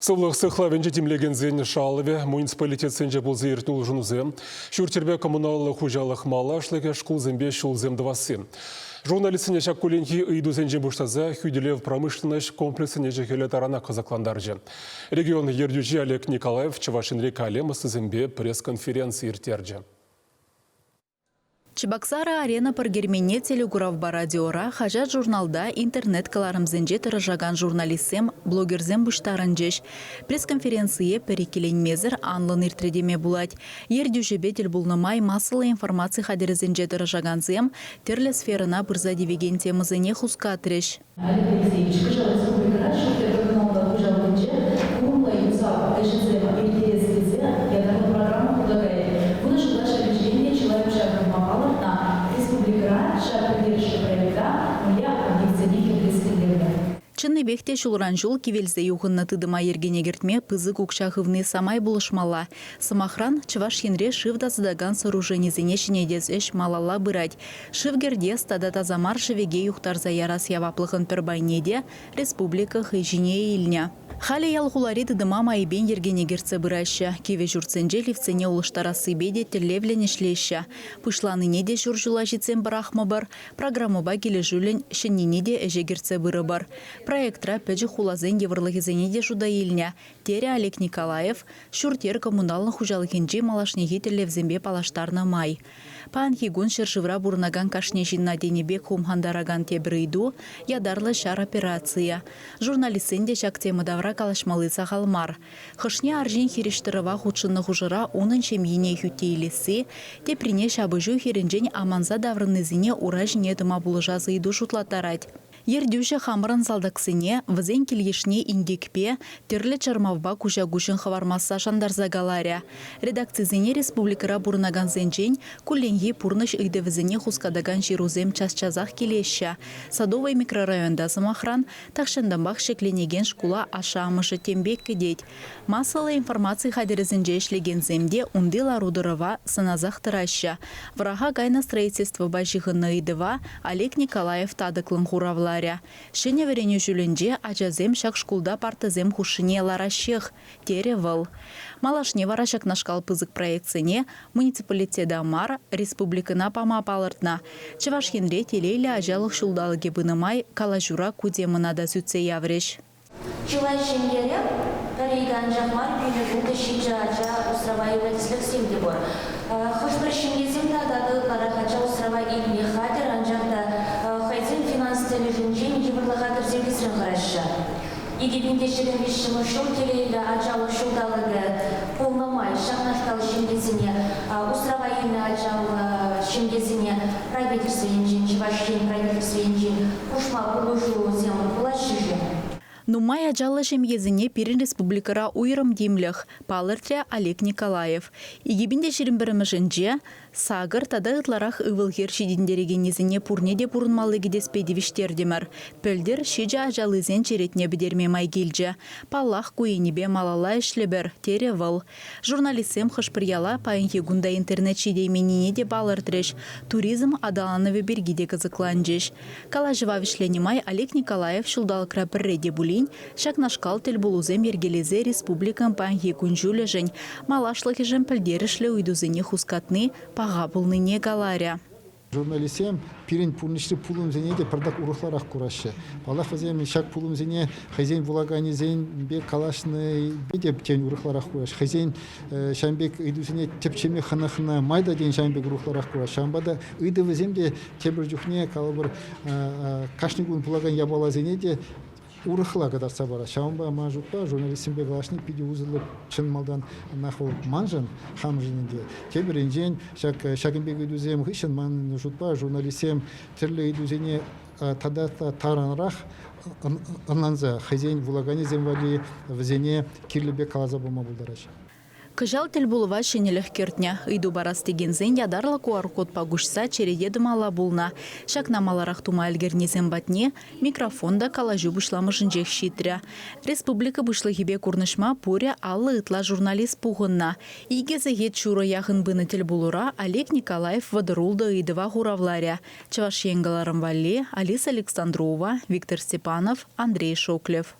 Сывлӑх сыхлавӗнче тимлекенсен шалӑвӗ, муниципалитетсенче пулса иртнӗ улшӑнусем, ҫурт-йӗрпе коммуналлӑ хуҫалӑх малашлӑхӗ, шкулсемпе ҫулсем тӑвасси. Журналистсене ҫак кулленхи ыйтусенчен пуҫласа хӳтӗлев промышленноҫ комплексӗн ӗҫӗ-хӗлӗ таранах кӑсӑклантарчӗ. Регион ертӳҫи Олег Николаев Чӑваш Енри калем ӑстисемпе пресс-конференци ирттерчӗ. Чебоксары Арена пӗр-керменне телекуравпа радиора, хаҫат-журналта, интернет-кӑларӑмсенче тӑрӑшакан журналистсем, блогерсем пуҫтарӑнчӗҫ. Пресс-конференцие пӗр иккӗленмесӗр анлӑн иртрӗ теме пулать. Ертӳҫӗпе тӗл пулнӑ май массӑллӑ информаци хатӗрӗсенче тӑрӑшакансем тӗрлӗ сферӑна пырса тивекен темӑсене хускатрӗҫ. Олег Алексеевич, кӑҫал республикӑра ҫурт-йӗр коммуналлӑ хуҫалӑхӗнче курӑмлӑ юсав ӗҫӗсем ирттерес тесе ятарлӑ программа хута каять. Вунӑ ҫулта ҫак ӗҫрен те чылай укҫа хывма палӑртнӑ. Республикӑра ҫак пӗлтерӗшлӗ проекта мӗнле объектсене кӗртес тӗллевлӗ. Чӑннипех те ҫулран-ҫул кивелсе юхӑннӑ тытӑма йӗркене кӗртме пысӑк укҫа хывни самай пулӑшмалла. Сӑмахран, Чӑваш Енре шыв тасатакан сооруженисене ҫӗнетес ӗҫ малалла пырать. Шыв кӗртес тата таса мар шӗвеке юхтарса ярас яваплӑхӑн пӗр пайне те республика хӑй ҫине илнӗ. Халӗ ял-хулари тытӑма майӗпен йӗркене кӗртсе пыраҫҫӗ. Кивӗ ҫуртсенче лифтсене улӑштарассипе те тӗллевлӗн ӗҫлеҫҫӗ. Пуҫланине те ҫур ҫула ҫитсен пӑрахмӑпӑр, программӑпа килӗшӳллӗн ҫӗннине те ӗҫе кӗртсе пырӑпӑр. Проектра пӗчӗк хуласен йывӑрлӑхӗсене те шута илнӗ, терӗ Олег Николаев ҫурт-йӗр коммуналлӑ хуҫалӑхӗнчи малашнехи тӗллевсемпе паллаштарнӑ май. Паянхи кун ҫӗршывра пурӑнакан кашни ҫынна тенӗ пек хумхантаракан тепӗр ыйту – ятарлӑ ҫар операцийӗ. Журналистсен те ҫак тема тавра калаҫмалли сахал мар. Хӑшне арҫын хирӗҫтӑрӑва хутшӑннӑ хушӑра унӑн ҫемйине хӳтте илесси, теприне ҫапӑҫу хирӗнчен аманса таврӑннисене ура ҫине тӑма пулӑшас ыйту шутлаттарать. Ертӳҫӗ хамӑрӑн салтаксене, вӗсен кил-йышне инкекпе, тӗрлӗ чӑрмавпа куҫа-куҫӑн хӑвармасса шантарса каларӗ. Редакцисене республикӑра пурӑнакансенчен кулленхи пурнӑҫ ыйтӑвӗсене хускатакан ҫырусем час-часах килеҫҫӗ. Садовый микрорайонта, сӑмахран, тахҫантанпах ҫӗкленекен шкула ашшӗ-амӑшӗ тем пек кӗтет. Массӑллӑ информаци хатӗрӗсенче ӗҫлекенсем те унти лару-тӑрӑва сӑнасах тӑраҫҫӗ. Вӑраха кайнӑ строительствӑпа ҫыхӑннӑ ыйтӑва Олег Николаев татӑклӑн хуравларӗ. Ҫӗнӗ вӗренӳ ҫулӗнче ачасем ҫак шкулта партӑсем хушшине лараҫҫех, терӗ вӑл. Малашне вара ҫакнашкал пысӑк проектсене муниципалитета мар, республикӑна пама палӑртнӑ. Чӑваш Енре телейлӗ ачалӑх ҫулталӑкӗ пынӑ май калаҫура ку темӑна та сӳтсе яврӗҫ. Чылай ҫемьере пӗр-икӗ анчах мар, пилӗк-ултӑ, ҫичӗ ача усрава илнӗ тӗслӗхсем те пур. Хӑш-пӗр ҫемьесем тата та ытларах ача усрава илме хатӗр, анчах та хӑйсен финанс тӗлӗшӗнчен йывӑрлӑха кӗрсе ӳкесрен хӑраҫҫӗ. 2023 ҫул телейлӗ ачалӑх ҫулталӑкӗ пулнӑ май ҫакнашкал ҫемьесене усрава илнӗ ачаллӑ ҫемьесене правительство енчен, Чӑваш Ен правительство енчен хушма пулӑшусем пулаҫҫӗ-ши? Нумай ачаллӑ ҫемьесене пирӗн республикӑра уйрӑм тимлӗх, палӑртрӗ Олег Николаев. 2021-мӗшӗнче сакӑр тата ытларах ывӑл-хӗр ҫитӗнтерекеннисене пурне те пурӑнмалли кӗтеспе тивӗҫтертӗмӗр. Пӗлтӗр ҫичӗ ачаллисен черетне пӗтерме май килчӗ. Паллах, ку енӗпе малалла ӗҫлӗпӗр, терӗ вӑл. Журналистсем хӑш-пӗр яла паянхи кун та интернет ҫитейменнине те палӑртрӗҫ, туризм аталанӑвӗ пирки те кӑсӑкланчӗҫ. Калаҫӑва вӗҫленӗ май Олег Николаев ҫулталӑкра пӗрре те пулин ҫакнашкал тӗлпулусем йӗркелесе республикӑн паянхи кун-ҫулӗшӗн, малашлӑхӗшӗн пӗлтерӗшлӗ ыйтусене хускатни паха пулнине каларӗ. Журналистсем пирӗн пурнӑҫри пулӑмсене те пӗртак урӑхларах кураҫҫӗ. Паллах, вӗсем ҫак пулӑмсене хӑйсен вулаканӗсемпе калаҫнипе те тен урӑхларах кураҫҫӗ. Хӑйсен ҫавӑн пек ыйтусене тӗпчеме хӑнӑхнӑ май та тен ҫавӑн пек урӑхларах кураҫҫӗ. Ҫавӑнпа та ыйтӑвӗсем те тепӗр чухне, калӑпӑр, кашни кун пулакан япаласене те урӑхла кӑтартса парать. Ҫавӑнпа ман шутпа журналистсемпе калаҫни питӗ усӑллӑ чӑн малтан ӑнах вӑл маншӑн, хамшӑн ӗнтӗ. Тепӗр енчен ҫак ҫакӑн пек ыйтусем хыҫҫӑн ман шутпа журналистсем тӗрлӗ ыйтусене тата та таранрах ӑнланса хӑйсен вулаканӗсем валли вӗсене кирлӗ пек каласа пама пултараҫҫӗ. Кӑҫал тӗлпулӑва ҫӗнӗлӗх кӗртнӗ. Ыйту парас текенсен ятарлӑ QR-кодпа куҫса черете тӑмалла пулнӑ. Ҫакна маларах тума ӗлкӗрнисем патне микрофон та калаҫу пуҫламӑшӗнчех ҫитрӗ. Республика Пуҫлӑхӗпе курнӑҫма пурӗ 50 ытла журналист пухӑннӑ. Икӗ сехет ҫурӑ яхӑн пынӑ тӗлпулура Олег Николаев 36 ыйтӑва хуравларӗ. Чӑваш Ен кӑларӑм валли Алиса Александрова, Виктор Степанов, Андрей Шоклев.